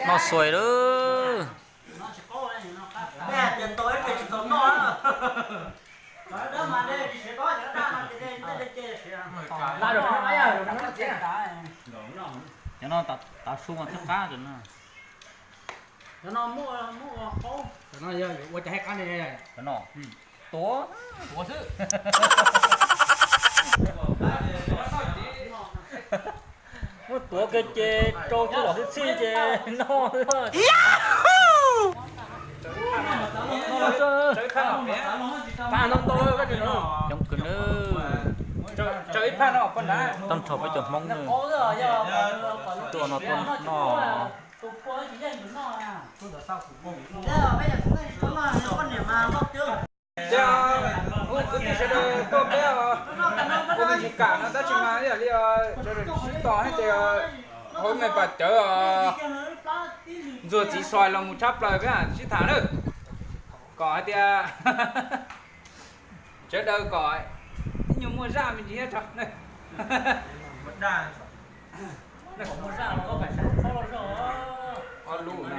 Noj xuaim lawm. Cov no tav su mas thiab qab cov no. Cov no muaj muaj ua qaub. Cov no yog ua cas hais qab ne? Cov no tuav, tuav xwb. Muab tuav kiag ces rau cov los txhij txhij ces noj. Coob kawg nawb. Tag nrho peb cov Hmoob nawb. Tuaj no tuaj noj. Ces kwv tij sawv daws tuaj peb ua me ntsis kam no tab sis mas ib yam li sawv daws sib tos thiab ces ua me pam cawv os, ntxuag txiv xois los mus tshab plaws peb sib tham lawm kom hais tias sawv daws kom ib nyuag muaj zaj me ntsis thiab tso. Ob lub no.